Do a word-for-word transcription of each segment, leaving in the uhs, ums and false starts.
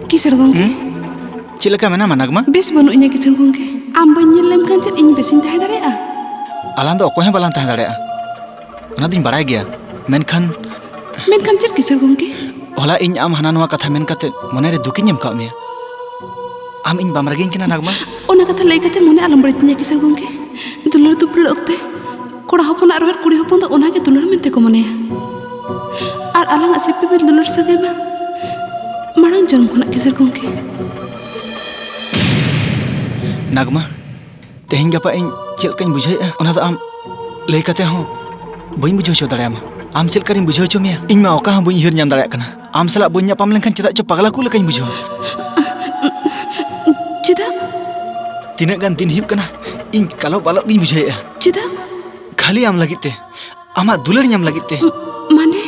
ᱠᱤᱥᱟᱹᱬ ᱜᱚᱢᱠᱮ᱾ ᱦᱩᱸ? ᱪᱮᱫ ᱞᱮᱠᱟ ᱢᱮᱱᱟᱢᱟ, ᱱᱟᱜᱽᱢᱟ? ᱵᱮᱥ ᱵᱟᱹᱱᱩᱜ ᱤᱧᱟ, ᱠᱤᱥᱟᱹᱬ ᱜᱚᱢᱠᱮ᱾ ᱟᱢ ᱵᱟᱹᱧ ᱧᱮᱞ ᱞᱮᱢ ᱠᱷᱟᱱ ᱪᱮᱫ ᱤᱧ ᱵᱮᱥᱤᱧ ᱛᱟᱦᱮᱸ ᱫᱟᱲᱮᱭᱟᱜᱼᱟ? ᱟᱞᱟᱝ ᱫᱚ ᱚᱠᱚᱭ ᱦᱚᱸ ᱵᱟᱞᱟᱝ ᱛᱟᱦᱮᱸ ᱫᱟᱲᱮᱭᱟᱜᱼᱟ, ᱚᱱᱟ ᱫᱚᱧ ᱵᱟᱲᱟᱭ ᱜᱮᱭᱟ᱾ ᱢᱮᱱᱠᱷᱟᱱ ᱢᱮᱱᱠᱷᱟᱱ ᱪᱮᱫ, ᱠᱤᱥᱟᱹᱬ ᱜᱚᱢᱠᱮ? ᱦᱚᱞᱟ ᱤᱧ ᱟᱢ ᱦᱟᱱᱟ ᱱᱚᱣᱟ ᱠᱟᱛᱷᱟ ᱢᱮᱱ ᱠᱟᱛᱮ ᱢᱚᱱᱮᱨᱮ ᱫᱩᱠᱤᱧ ᱮᱢ ᱠᱟᱣᱟᱫ ᱢᱮᱭᱟ᱾ ᱟᱢ ᱤᱧ ᱵᱟᱢ ᱨᱟᱹᱜᱤᱧ ᱠᱟᱱᱟ, ᱱᱟᱜᱽᱢᱟ? ᱚᱱᱟ ᱠᱟᱛᱷᱟ ᱞᱟᱹᱭ ᱠᱟᱛᱮ ᱢᱚᱱᱮ ᱟᱞᱚᱢ ᱵᱟᱹᱲᱤᱡ ᱛᱤᱧᱟ, ᱠᱤᱥᱟᱹᱬ ᱜᱚᱢᱠᱮ᱾ ᱫᱩᱞᱟᱹᱲ ᱫᱩᱯᱞᱟᱹᱲ ᱚᱠᱛᱮ ᱠᱚᱲᱟ ᱦᱚᱯᱚᱱᱟᱜ ᱨᱚᱲ ᱠᱩᱲᱤ ᱦᱚᱯᱚᱱ ᱫᱚ ᱚᱱᱟᱜᱮ ᱫᱩᱞᱟᱹᱲ ᱢᱮᱱᱛᱮ ᱠᱚ ᱢᱚᱱᱮᱭᱟ᱾ ᱟᱨ ᱟᱞᱟᱝᱟᱜ ᱥᱤᱯᱤᱵᱤᱞ ᱫᱩᱞᱟᱹᱲ ᱥᱟᱹᱜᱟᱹᱭ ᱢᱟ ᱢᱟᱲᱟᱝ ᱡᱚᱱᱢ ᱠᱷᱚᱱᱟᱜ, ᱠᱤᱥᱟᱹᱬ ᱜᱚᱢᱠᱮ᱾ ᱱᱟᱜᱽᱢᱟ, ᱛᱮᱦᱮᱧ ᱜᱟᱯᱟ ᱤᱧ ᱪᱮᱫ ᱞᱮᱠᱟᱧ ᱵᱩᱡᱷᱟᱹᱣᱮᱫᱼᱟ, ᱚᱱᱟ ᱫᱚ ᱟᱢ ᱞᱟᱹᱭ ᱠᱟᱛᱮ ᱦᱚᱸ ᱵᱟᱹᱧ ᱵᱩᱡᱷᱟᱹᱣ ᱦᱚᱪᱚ ᱫᱟᱲᱮᱭᱟᱢᱟ᱾ ᱟᱢ ᱪᱮᱫ ᱞᱮᱠᱟᱨᱤᱧ ᱵᱩᱡᱷᱟᱹᱣ ᱦᱚᱪᱚ ᱢᱮᱭᱟ, ᱤᱧ ᱢᱟ ᱚᱠᱟ ᱦᱚᱸ ᱵᱟᱹᱧ ᱩᱭᱦᱟᱹᱨ ᱧᱟᱢ ᱫᱟᱲᱮᱭᱟᱜ ᱠᱟᱱᱟ᱾ ᱟᱢ ᱥᱟᱞᱟᱜ ᱵᱟᱹᱧ ᱧᱟᱯᱟᱢ ᱞᱮᱱᱠᱷᱟᱱ ᱪᱮᱫᱟᱜ ᱪᱚ ᱯᱟᱜᱽᱞᱟ ᱠᱚ ᱞᱮᱠᱟᱧ ᱵᱩᱡᱷᱟᱹᱣᱟ᱾ ᱪᱮᱫᱟᱜ? ᱛᱤᱱᱟᱹᱜ ᱜᱟᱱ ᱫᱤᱱ ᱦᱩᱭᱩᱜ ᱠᱟᱱᱟ, ᱤᱧ ᱠᱟᱞᱚ ᱵᱟᱞᱚᱜ ᱜᱤᱧ ᱵᱩᱡᱷᱟᱹᱣᱮᱫᱼᱟ᱾ ᱪᱮᱫᱟᱜ? ᱠᱷᱟᱹᱞᱤ ᱟᱢ ᱞᱟᱹᱜᱤᱫ ᱛᱮ, ᱟᱢᱟᱜ ᱫᱩᱞᱟᱹᱲ ᱧᱟᱢ ᱞᱟᱹᱜᱤᱫ ᱛᱮ᱾ ᱢ-, ᱢᱟᱱᱮ?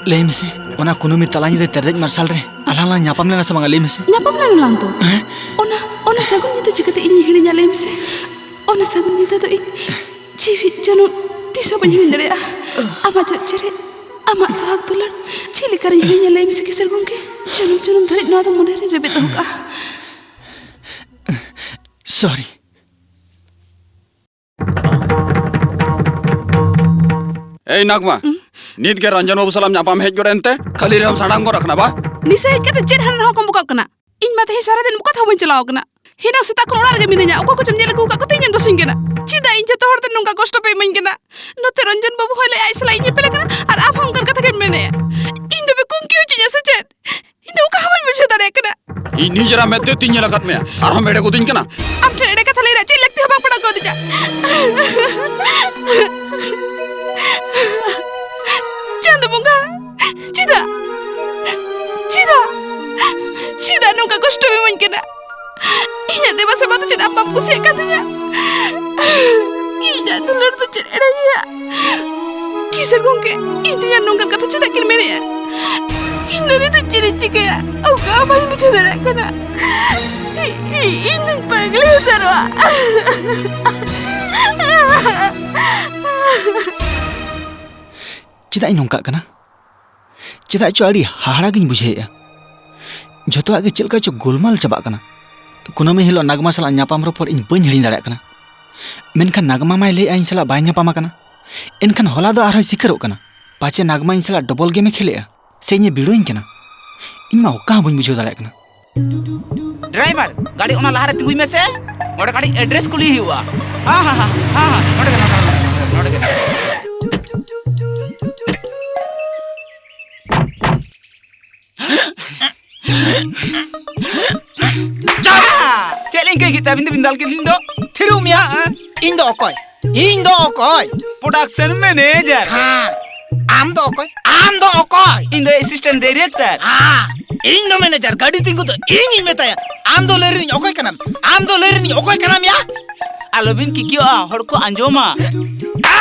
ᱞᱟᱹᱭ ᱢᱮᱥᱮ, ᱚᱱᱟ ᱠᱩᱱᱟᱹᱢᱤ ᱛᱟᱞᱟ ᱧᱤᱫᱟᱹ ᱛᱮᱨᱮᱡ ᱢᱟᱨᱥᱟᱞ ᱨᱮ ᱟᱞᱟᱝ ᱞᱟᱝ ᱧᱟᱯᱟᱢ ᱞᱮᱱᱟ ᱥᱮ ᱵᱟᱝᱟ? ᱞᱟᱹᱭ ᱢᱮᱥᱮ᱾ ᱧᱟᱯᱟᱢ ᱞᱮᱱᱟ ᱞᱟᱝ ᱛᱚ᱾ ᱦᱮᱸ? ᱚᱱᱟ, ᱚᱱᱟ ᱥᱟᱹᱜᱩᱱ ᱧᱤᱫᱟᱹ ᱪᱤᱠᱟᱹᱛᱮ ᱤᱧᱤᱧ ᱦᱤᱲᱤᱧᱟ, ᱞᱟᱹᱭ ᱢᱮᱥᱮ? ᱚᱱᱟ ᱥᱟᱹᱜᱩᱱ ᱧᱤᱫᱟᱹ ᱫᱚ ᱤᱧ ᱡᱤᱣᱤᱫ ᱡᱚᱱᱚᱢ ᱛᱤᱥ ᱦᱚᱸ ᱵᱟᱹᱧ ᱦᱤᱲᱤᱧ ᱫᱟᱲᱮᱭᱟᱜᱼᱟ᱾ ᱟᱢᱟᱜ ᱪᱚᱜ ᱪᱮᱨᱮᱡ, ᱟᱢᱟᱜ ᱥᱚᱦᱟᱜ ᱫᱩᱞᱟᱹᱲ ᱪᱮᱫ ᱞᱮᱠᱟᱨᱤᱧ ᱦᱤᱲᱤᱧᱟ, ᱞᱟᱹᱭ ᱢᱮᱥᱮ ᱠᱤᱥᱟᱹᱬ ᱜᱚᱢᱠᱮ? ᱡᱚᱱᱚᱢ ᱡᱚᱱᱚᱢ ᱫᱷᱟᱹᱨᱤᱡ ᱱᱚᱣᱟ ᱫᱚ ᱢᱚᱱᱮ ᱨᱤᱧ ᱨᱮᱵᱮᱫ ᱫᱚᱦᱚ ᱠᱟᱜᱼᱟ᱾ ᱥᱚᱨᱤ᱾ ᱮᱭ ᱱᱟᱜᱽᱢᱟ, ᱦᱩᱸ? ᱱᱤᱛ ᱜᱮ ᱨᱚᱧᱡᱚᱱ ᱵᱟᱹᱵᱩ ᱥᱟᱞᱟᱜ ᱧᱟᱯᱟᱢ ᱦᱮᱡ ᱜᱚᱫ ᱮᱱᱛᱮ, ᱠᱷᱟᱹᱞᱤ ᱨᱮᱦᱚᱸᱢ ᱥᱟᱰᱟᱝ ᱜᱚᱫ ᱟᱠᱟᱱᱟ ᱵᱟ? ᱱᱤᱥᱟᱹ ᱦᱮᱡ ᱠᱟᱛᱮ ᱪᱮᱫ ᱦᱟᱱᱟ ᱱᱟᱣᱟ ᱠᱚᱢ ᱵᱚᱠᱟᱜ ᱠᱟᱱᱟ? ᱤᱧ ᱢᱟ ᱛᱮᱦᱮᱧ ᱥᱟᱨᱟ ᱫᱤᱱ ᱚᱠᱟ ᱛᱮᱦᱚᱸ ᱵᱟᱹᱧ ᱪᱟᱞᱟᱣ ᱟᱠᱟᱱᱟ᱾ ᱦᱮᱱᱟᱝ ᱥᱮᱛᱟᱜ ᱠᱷᱚᱱ ᱚᱲᱟᱜ ᱨᱮᱜᱮ ᱢᱤᱱᱟᱹᱧᱟ᱾ ᱚᱠᱚᱭ ᱠᱚᱪᱚᱢ ᱧᱮᱞ ᱟᱹᱜᱩ ᱟᱠᱟᱫ ᱠᱚᱛᱮ ᱤᱧᱮᱢ ᱫᱳᱥᱤᱧ ᱠᱟᱱᱟ᱾ ᱪᱮᱫᱟᱜ ᱤᱧ ᱡᱚᱛᱚ ᱦᱚᱲ ᱛᱮ ᱱᱚᱝᱠᱟ ᱠᱚᱥᱴᱚ ᱯᱮ ᱤᱢᱟᱹᱧ ᱠᱟᱱᱟ? ᱱᱚᱛᱮ ᱨᱚᱧᱡᱚᱱ ᱵᱟᱹᱵᱩ ᱦᱚᱸᱭ ᱞᱟᱹᱭᱮᱫᱼᱟ ᱟᱡ ᱥᱟᱞᱟᱜ ᱤᱧ ᱧᱮᱯᱮᱞ ᱟᱠᱟᱱᱟ, ᱟᱨ ᱟᱢ ᱦᱚᱸ ᱚᱱᱠᱟᱱ ᱠᱟᱛᱷᱟ ᱜᱮᱢ ᱢᱮᱱᱮᱫᱼᱟ᱾ ᱤᱧ ᱫᱚᱯᱮ ᱠᱩᱝᱠᱤ ᱦᱚᱪᱚᱧᱟ ᱥᱮ ᱪᱮᱫ? ᱤᱧ ᱫᱚ ᱚᱠᱟ ᱦᱚᱸ ᱵᱟᱹᱧ ᱵᱩᱡᱷᱟᱹᱣ ᱫᱟᱲᱮᱭᱟᱜ ᱠᱟᱱᱟ᱾ ᱤᱧ ᱱᱤᱡᱮᱨᱟᱜ ᱢᱮᱫ ᱛᱮ ᱛᱤᱧ ᱧᱮᱞ ᱟᱠᱟᱫ ᱢᱮᱭᱟ, ᱟᱨᱦᱚᱸᱢ ᱮᱲᱮ ᱜᱚᱫᱤᱧ ᱠᱟᱱᱟ᱾ ᱟᱢ ᱴᱷᱮᱱ ᱮᱲᱮ ᱠᱟᱛᱷᱟ ᱞᱟᱹᱭ ᱨᱮᱭᱟᱜ ᱪᱮᱫ ᱞᱟᱹᱠᱛᱤ ᱦᱚᱸ ᱵᱟᱝ ᱯᱟᱲᱟᱣ ᱠᱟᱣᱫᱤᱧᱟ᱾ ᱪᱟᱸᱫᱚ ᱵᱚᱸᱜᱟ, ᱪᱮᱫᱟᱜ? ᱪᱮᱫᱟᱜ? ᱪᱮᱫᱟᱜ ᱱᱚᱝᱠᱟ ᱠᱚᱥᱴᱚᱢ ᱤᱢᱟᱹᱧ ᱠᱟᱱᱟ? ᱤᱧᱟᱹᱜ ᱫᱮᱵᱟ ᱥᱮᱵᱟ ᱫᱚ ᱪᱮᱫ ᱟᱢ ᱵᱟᱢ ᱠᱩᱥᱤᱭᱟᱜ ᱠᱟᱱ ᱛᱤᱧᱟ? ᱤᱧᱟᱹᱜ ᱫᱩᱞᱟᱹᱲ ᱫᱚ ᱪᱮᱫ ᱮᱲᱮ ᱜᱮᱭᱟ? ᱠᱤᱥᱟᱹᱬ ᱜᱚᱢᱠᱮ, ᱤᱧ ᱛᱤᱧᱟᱹ ᱱᱚᱝᱠᱟᱱ ᱠᱟᱛᱷᱟ ᱪᱮᱫᱟᱜ ᱠᱤᱱ ᱢᱮᱱᱮᱜᱼᱟ? ᱤᱧ ᱫᱚ ᱱᱤᱛᱚᱜ ᱪᱮᱫ ᱤᱧ ᱪᱤᱠᱟᱹᱭᱟ? ᱚᱠᱟ ᱦᱚᱸ ᱵᱟᱹᱧ ᱵᱩᱡᱷᱟᱹᱣ ᱫᱟᱲᱮᱭᱟᱜ ᱠᱟᱱᱟ᱾ ᱤ-, ᱤ-, ᱤᱧ ᱫᱚᱧ ᱯᱟᱜᱽᱞᱤ ᱩᱛᱟᱹᱨᱚᱜᱼᱟ᱾ ᱪᱮᱫᱟᱜ ᱤᱧ ᱱᱚᱝᱠᱟᱜ ᱠᱟᱱᱟ? ᱪᱮᱫᱟᱜ ᱪᱚ ᱟᱹᱰᱤ ᱦᱟᱦᱟᱲᱟ ᱜᱤᱧ ᱵᱩᱡᱷᱟᱹᱣᱮᱫᱼᱟ᱾ ᱡᱷᱚᱛᱚᱣᱟᱜ ᱜᱮ ᱪᱮᱫ ᱞᱮᱠᱟ ᱪᱚ ᱜᱳᱞᱢᱟᱞ ᱪᱟᱵᱟᱜ ᱠᱟᱱᱟ᱾ ᱠᱩᱱᱟᱹᱢᱤ ᱦᱤᱞᱳᱜ ᱱᱟᱜᱽᱢᱟ ᱥᱟᱞᱟᱜ ᱧᱟᱯᱟᱢ ᱨᱚᱯᱚᱲ ᱤᱧ ᱵᱟᱹᱧ ᱦᱤᱲᱤᱧ ᱫᱟᱲᱮᱭᱟᱜ ᱠᱟᱱᱟ᱾ ᱢᱮᱱᱠᱷᱟᱱ ᱱᱟᱜᱽᱢᱟ ᱢᱟᱭ ᱞᱟᱹᱭᱮᱫᱼᱟ ᱤᱧ ᱥᱟᱞᱟᱜ ᱵᱟᱭ ᱧᱟᱯᱟᱢ ᱟᱠᱟᱱᱟ᱾ ᱮᱱᱠᱷᱟᱱ ᱦᱚᱞᱟ ᱫᱚ ᱟᱨᱦᱚᱸᱭ ᱥᱤᱠᱟᱹᱨᱚᱜ ᱠᱟᱱᱟ᱾ ᱯᱟᱪᱮ ᱱᱟᱜᱽᱢᱟ ᱤᱧ ᱥᱟᱞᱟᱜ ᱰᱚᱵᱚᱞ ᱜᱮᱢᱮ ᱠᱷᱮᱞᱮᱜᱼᱟ ᱥᱮ ᱤᱧᱮ ᱵᱤᱲᱟᱹᱣᱤᱧ ᱠᱟᱱᱟ᱾ ᱤᱧ ᱢᱟ ᱚᱠᱟ ᱦᱚᱸ ᱵᱟᱹᱧ ᱵᱩᱡᱷᱟᱹᱣ ᱫᱟᱲᱮᱭᱟᱜ ᱠᱟᱱᱟ᱾ ᱰᱨᱟᱭᱵᱷᱟᱨ, ᱜᱟᱹᱰᱤ ᱚᱱᱟ ᱞᱟᱦᱟᱨᱮ ᱛᱤᱸᱜᱩᱭ ᱢᱮᱥᱮ᱾ ᱚᱸᱰᱮ ᱠᱟᱹᱴᱤᱡ ᱮᱰᱨᱮᱥ ᱠᱩᱞᱤ ᱦᱩᱭᱩᱜᱼᱟ᱾ ᱦᱮᱸ, ᱦᱮᱸ, ᱦᱮᱸ, ᱦᱮᱸ, ᱦᱮᱸ, ᱱᱚᱸᱰᱮ ᱜᱮ, ᱱᱚᱸᱰᱮ ᱜᱮ, ᱱᱚᱸᱰᱮ ᱜᱮ, ᱱᱚᱸᱰᱮ ᱜᱮ᱾ ᱪᱟᱞᱟ! ᱪᱮᱫ ᱞᱤᱧ ᱠᱟᱹᱭ ᱠᱮᱫ ᱛᱮ ᱟᱹᱵᱤᱱ ᱫᱚᱵᱤᱱ ᱫᱟᱞ ᱠᱮᱫ ᱞᱤᱧ ᱫᱚ? ᱛᱷᱤᱨᱚᱜ ᱢᱮᱭᱟ, ᱦᱮᱸ? ᱤᱧ ᱫᱚ ᱚᱠᱚᱭ? ᱤᱧ ᱫᱚ ᱚᱠᱚᱭ? Production manager. ᱦᱮᱸ᱾ ᱟᱢ ᱫᱚ ᱚᱠᱚᱭ? ᱟᱢ ᱫᱚ ᱚᱠᱚᱭ? ᱤᱧ ᱫᱚ ᱮᱥᱤᱥᱴᱮᱱᱴ ᱰᱟᱭᱨᱮᱠᱴᱚᱨ᱾ ᱦᱮᱸ᱾ ᱤᱧ ᱫᱚ ᱢᱮᱱᱮᱡᱟᱨ, ᱜᱟᱹᱰᱤ ᱛᱤᱸᱜᱩ ᱫᱚ ᱤᱧᱤᱧ ᱢᱮᱛᱟᱭᱟ᱾ ᱟᱢ ᱫᱚ ᱞᱟᱹᱭ ᱨᱤᱱᱤᱡ ᱚᱠᱚᱭ ᱠᱟᱱᱟᱢ? ᱟᱢ ᱫᱚ ᱞᱟᱹᱭ ᱨᱤᱱᱤᱡ ᱚᱠᱚᱭ ᱠᱟᱱᱟᱢ ᱭᱟ? ᱟᱞᱚᱵᱤᱱ ᱠᱤᱠᱤᱭᱚᱜᱼᱟ, ᱦᱚᱲ ᱠᱚ ᱟᱸᱡᱚᱢᱟ᱾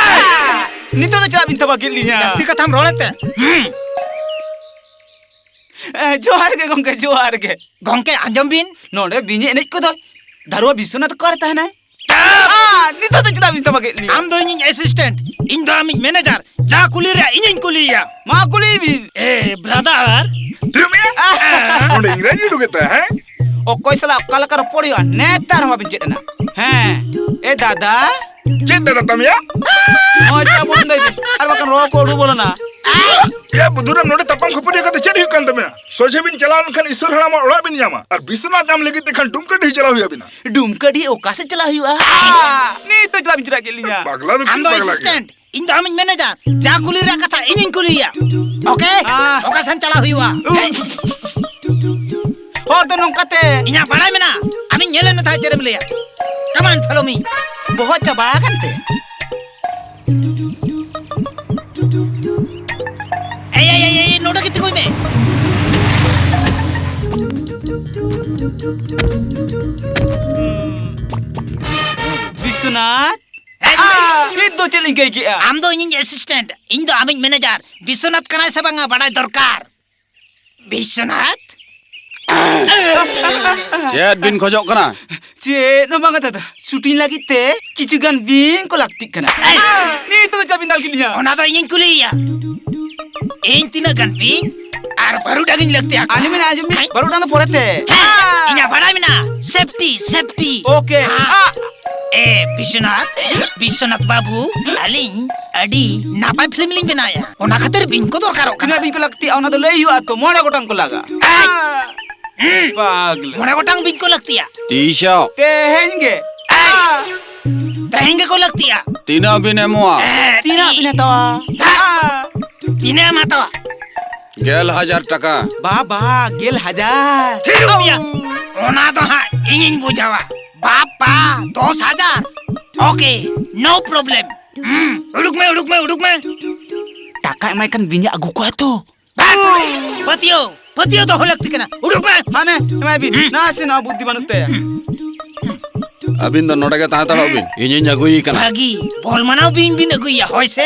ᱱᱤᱛᱚᱜ ᱫᱚ ᱪᱮᱫᱟᱜ ᱵᱤᱱ ᱛᱷᱟᱵᱟ ᱠᱮᱫ ᱞᱤᱧᱟ? ᱡᱟᱹᱥᱛᱤ ᱠᱟᱛᱷᱟᱢ ᱨᱚᱲᱮᱫ ᱛᱮ᱾ ᱦᱩᱸ᱾ ᱮ, ᱡᱚᱦᱟᱨ ᱜᱮ ᱜᱚᱢᱠᱮ, ᱡᱚᱦᱟᱨ ᱜᱮ᱾ ᱜᱚᱢᱠᱮ, ᱟᱸᱡᱚᱢ ᱵᱤᱱ᱾ ᱱᱚᱰᱮ ᱵᱤᱧᱮ ᱮᱱᱮᱡ ᱠᱚᱫᱚ᱾ ᱫᱟᱨᱩᱣᱟ ᱵᱤᱥᱥᱚᱱᱟᱛᱷ ᱚᱠᱟᱨᱮ ᱛᱟᱦᱮᱱᱟᱭ? ᱟ, ᱱᱤᱛᱚᱜ ᱫᱚ ᱪᱮᱫᱟᱜ ᱵᱤᱱ ᱛᱷᱟᱵᱟ ᱠᱮᱫ ᱞᱤᱧᱟ? ᱟᱢ ᱫᱚ ᱤᱧᱤᱧ ᱮᱥᱤᱥᱴᱮᱱᱴ, ᱤᱧ ᱫᱚ ᱟᱢᱤᱡ ᱢᱮᱱᱮᱡᱟᱨ᱾ ᱡᱟ ᱠᱩᱞᱤ ᱨᱮᱭᱟᱜ ᱤᱧᱤᱧ ᱠᱩᱞᱤᱭᱮᱭᱟ᱾ ᱢᱟ ᱠᱩᱞᱤᱭ ᱵᱤᱱ᱾ ᱮ, ᱵᱨᱟᱫᱟᱨ᱾ ᱫᱷᱩᱨ ᱢᱮᱭᱟ᱾ ᱚᱸᱰᱮ ᱤᱝᱨᱮᱡᱤ ᱩᱰᱩᱠᱮᱫ ᱛᱟᱭ, ᱦᱮᱸ? ᱚᱠᱚᱭ ᱥᱟᱞᱟᱜ ᱚᱠᱟ ᱞᱮᱠᱟ ᱨᱚᱯᱚᱲ ᱦᱩᱭᱩᱜᱼᱟ, ᱱᱮᱛᱟᱨ ᱦᱚᱸ ᱵᱟᱵᱤᱱ ᱪᱮᱫ ᱮᱱᱟ᱾ ᱦᱮᱸ, ᱮ ᱫᱟᱫᱟ᱾ ᱪᱮᱫ ᱫᱟᱫᱟ ᱛᱟᱢ ᱭᱟ? ᱢᱚᱡᱟ ᱵᱚᱱᱫᱚᱭ ᱵᱤᱱ, ᱟᱨ ᱵᱟᱠᱷᱟᱱ ᱨᱚᱲ ᱠᱚ ᱩᱰᱩᱠ ᱵᱚᱞᱚᱱᱟ᱾ ᱭᱟ ᱵᱩᱫᱷᱩᱨᱟᱢ, ᱱᱚᱰᱮ ᱛᱟᱯᱟᱢ ᱠᱷᱟᱹᱯᱟᱹᱨᱤ ᱠᱟᱛᱮ ᱪᱮᱫ ᱦᱩᱭᱩᱜ ᱠᱟᱱ ᱛᱟᱵᱮᱱᱟ? ᱥᱚᱡᱷᱮ ᱵᱤᱱ ᱪᱟᱞᱟᱣ ᱞᱮᱱᱠᱷᱟᱱ ᱤᱥᱥᱚᱨ ᱦᱟᱲᱟᱢᱟᱜ ᱚᱲᱟᱜ ᱵᱤᱱ ᱧᱟᱢᱟ, ᱟᱨ ᱵᱤᱥᱥᱚᱱᱟᱛᱷ ᱧᱟᱢ ᱞᱟᱹᱜᱤᱫ ᱛᱮ ᱠᱷᱟᱱ ᱰᱩᱢᱠᱟᱹᱰᱤ ᱪᱟᱞᱟᱣ ᱦᱩᱭ ᱟᱵᱤᱱᱟ᱾ ᱰᱩᱢᱠᱟᱹᱰᱤ ᱚᱠᱟ ᱥᱮᱫ ᱪᱟᱞᱟᱣ ᱦᱩᱭᱩᱜᱼᱟ? ᱱᱤᱛ ᱫᱚ ᱪᱮᱫᱟᱜ ᱵᱤᱱ ᱪᱮᱫᱟᱜ ᱠᱮᱫ ᱞᱤᱧᱟ? ᱯᱟᱜᱽᱞᱟ ᱫᱚ ᱟᱢ ᱫᱚ ᱯᱟᱜᱽᱞᱟ ᱜᱮ᱾ ᱮᱥᱤᱥᱴᱮᱱᱴ, ᱤᱧ ᱫᱚ ᱟᱢᱤᱡ ᱢᱮᱱᱮᱡᱟᱨ᱾ ᱡᱟ ᱠᱩᱞᱤ ᱨᱮᱭᱟᱜ ᱠᱟᱛᱷᱟ ᱤᱧᱤᱧ ᱠᱩᱞᱤᱭᱮᱭᱟ᱾ ᱳᱠᱮ? ᱦᱮᱸ᱾ ᱚᱠᱟ ᱥᱮᱱ ᱪᱟᱞᱟᱣ ᱦᱩᱭᱩᱜᱼᱟ? ᱦᱚᱨ ᱫᱚ ᱱᱚᱝᱠᱟ ᱛᱮ᱾ ᱤᱧᱟᱹᱜ ᱵᱟᱲᱟᱭ ᱢᱮᱱᱟᱜᱼᱟ᱾ ᱟᱢᱤᱧ ᱧᱮᱞᱮᱫ ᱢᱮ ᱛᱟᱦᱮᱸᱫ ᱪᱮᱫ ᱮᱢ ᱞᱟᱹᱭᱟ᱾ Come on, follow me. ᱵᱚᱦᱚᱜ ᱪᱟᱵᱟ ᱟᱠᱟᱱ ᱛᱮ᱾ ᱮᱭ, ᱮᱭ, ᱮᱭ, ᱮᱭ, ᱱᱚᱰᱮ ᱜᱮ ᱛᱤᱸᱜᱩᱭ ᱢᱮ᱾ ᱵᱤᱥᱥᱚᱱᱟᱛᱷ᱾ ᱮᱭ, ᱟ, ᱱᱤᱛ ᱫᱚ ᱪᱮᱫ ᱞᱤᱧ ᱠᱟᱹᱭ ᱠᱮᱜᱼᱟ? ᱟᱢ ᱫᱚ ᱤᱧᱤᱧ ᱮᱥᱤᱥᱴᱮᱱᱴ, ᱤᱧ ᱫᱚ ᱟᱢᱤᱡ ᱢᱮᱱᱮᱡᱟᱨ᱾ ᱵᱤᱥᱥᱚᱱᱟᱛᱷ ᱠᱟᱱᱟᱭ ᱥᱮ ᱵᱟᱝᱟ ᱵᱟᱲᱟᱭ ᱫᱚᱨᱠᱟᱨ᱾ ᱵᱤᱥᱥᱚᱱᱟᱛᱷ? ᱪᱮᱫ ᱵᱤᱱ ᱠᱷᱚᱡᱚᱜ ᱠᱟᱱᱟ? ᱪᱮᱫ ᱦᱚᱸ ᱵᱟᱝᱟ ᱫᱟᱫᱟ, ᱥᱩᱴᱤᱝ ᱞᱟᱹᱜᱤᱫ ᱛᱮ ᱠᱤᱪᱷᱩ ᱜᱟᱱ ᱵᱤᱧ ᱠᱚ ᱞᱟᱹᱠᱛᱤᱜ ᱠᱟᱱᱟ᱾ ᱮᱭ! ᱱᱤᱛᱚᱜ ᱫᱚ ᱪᱟᱵᱤᱱ ᱫᱟᱞ ᱠᱤᱫᱤᱧᱟ᱾ ᱚᱱᱟ ᱫᱚ ᱤᱧᱤᱧ ᱠᱩᱞᱤᱭᱮᱭᱟ᱾ ᱤᱧ ᱛᱤᱱᱟᱹᱜ ᱜᱟᱱ ᱵᱤᱧ ᱟᱨ ᱵᱟᱹᱨᱩᱰᱟᱝ ᱤᱧ ᱞᱟᱹᱠᱛᱤᱭᱟ? ᱟᱸᱡᱚᱢ ᱢᱮ, ᱟᱸᱡᱚᱢ ᱢᱮ᱾ ᱦᱮᱸ? ᱵᱟᱹᱨᱩᱰᱟᱝ ᱫᱚ ᱯᱚᱨᱮᱛᱮ᱾ ᱦᱮᱸ, ᱤᱧᱟᱜ ᱵᱟᱲᱟᱭ ᱢᱮᱱᱟᱜᱼᱟ, ᱥᱮᱯᱴᱤ, ᱥᱮᱯᱴᱤ᱾ ᱳᱠᱮ᱾ ᱦᱮᱸ᱾ ᱟ! ᱮ, ᱵᱤᱥᱥᱚᱱᱟᱛᱷ, ᱵᱤᱥᱥᱚᱱᱟᱛᱷ ᱵᱟᱹᱵᱩ, ᱟᱹᱞᱤᱧ ᱟᱹᱰᱤ ᱱᱟᱯᱟᱭ ᱯᱷᱤᱞᱢ ᱞᱤᱧ ᱵᱮᱱᱟᱣᱮᱫᱼᱟ, ᱚᱱᱟ ᱠᱷᱟᱹᱛᱤᱨ ᱵᱤᱧ ᱠᱚ ᱫᱚᱨᱠᱟᱨᱚᱜ ᱠᱟᱱᱟ᱾ ᱛᱤᱱᱟᱹᱜ ᱵᱤᱧ ᱠᱚ ᱞᱟᱹᱠᱛᱤᱜᱼᱟ, ᱚᱱᱟ ᱫᱚ ᱞᱟᱹᱭ ᱦᱩᱭᱩᱜᱼᱟ ᱛᱚ, ᱢᱚᱬᱮ ᱜᱚᱴᱟᱝ ᱠᱚ ᱞᱟᱜᱟᱜᱼᱟ᱾ ᱮᱭ! ᱦᱩᱸ᱾ ᱯᱟᱜᱽᱞᱟ᱾ ᱢᱚᱬᱮ ᱜᱚᱴᱟᱝ ᱵᱤᱧ ᱠᱚ ᱞᱟᱹᱠᱛᱤᱜᱼᱟ᱾ ᱛᱤᱥᱚᱜ? ᱛᱮᱦᱮᱧ ᱜᱮ᱾ ᱮᱭ! ᱛᱮᱦᱮᱧ ᱜᱮᱠᱚ ᱞᱟᱹᱠᱛᱤᱜᱼᱟ᱾ ᱛᱤᱱᱟᱹᱜ ᱵᱤᱱ ᱮᱢᱚᱜᱼᱟ? ᱮ, ᱛᱤᱱᱟᱹᱜ ᱵᱤᱱ ᱦᱟᱛᱟᱣᱟ? ᱛᱤᱱᱟᱹᱜ ᱮᱢ ᱦᱟᱛᱟᱣᱟ? ᱜᱮᱞ ᱦᱟᱡᱟᱨ ᱴᱟᱠᱟ᱾ ᱵᱟᱵᱟ, ᱜᱮᱞ ᱦᱟᱡᱟᱨ᱾ ᱛᱷᱤᱨᱚᱜ ᱢᱮᱭᱟ᱾ ᱚᱱᱟ ᱫᱚ ᱦᱟᱸᱜ ᱤᱧᱤᱧ ᱵᱩᱡᱷᱟᱹᱣᱟ᱾ ᱵᱟᱯᱟ, ᱫᱚᱥ ᱦᱟᱡᱟᱨ᱾ Okay, no problem᱾ ᱦᱩᱸ, ᱩᱰᱩᱠ ᱢᱮ, ᱩᱰᱩᱠ ᱢᱮ, ᱩᱰᱩᱠ ᱢᱮ᱾ ᱴᱟᱠᱟ ᱮᱢᱟᱭ ᱠᱷᱟᱱ ᱵᱤᱧ ᱮ ᱟᱹᱜᱩ ᱠᱚᱣᱟ ᱛᱚ᱾ ᱵᱟᱝ, ᱯᱟᱹᱛᱭᱟᱹᱣ, ᱯᱟᱹᱛᱭᱟᱹᱣ ᱫᱚᱦᱚ ᱞᱟᱹᱠᱛᱤ ᱠᱟᱱᱟ᱾ ᱩᱰᱩᱠ ᱢᱮ᱾ ᱢᱟᱱᱮ, ᱮᱢᱟᱭ ᱵᱤᱱ᱾ ᱦᱩᱸ᱾ ᱱᱟᱥᱮᱱᱟᱜ ᱵᱩᱫᱽᱫᱷᱤ ᱵᱟᱹᱱᱩᱜ ᱛᱟᱭᱟ᱾ ᱟᱹᱵᱤᱱ ᱫᱚ ᱱᱚᱰᱮ ᱜᱮ ᱛᱟᱦᱮᱸ ᱦᱟᱛᱟᱲᱚᱜ ᱵᱤᱱ, ᱤᱧᱤᱧ ᱟᱹᱜᱩᱭᱮ ᱠᱟᱱᱟ᱾ ᱵᱷᱟᱹᱜᱤ, ᱵᱚᱞ ᱢᱟᱱᱟᱣ ᱵᱤᱧ ᱵᱤᱱ ᱟᱹᱜᱩᱭᱮᱭᱟ, ᱦᱳᱭ ᱥᱮ?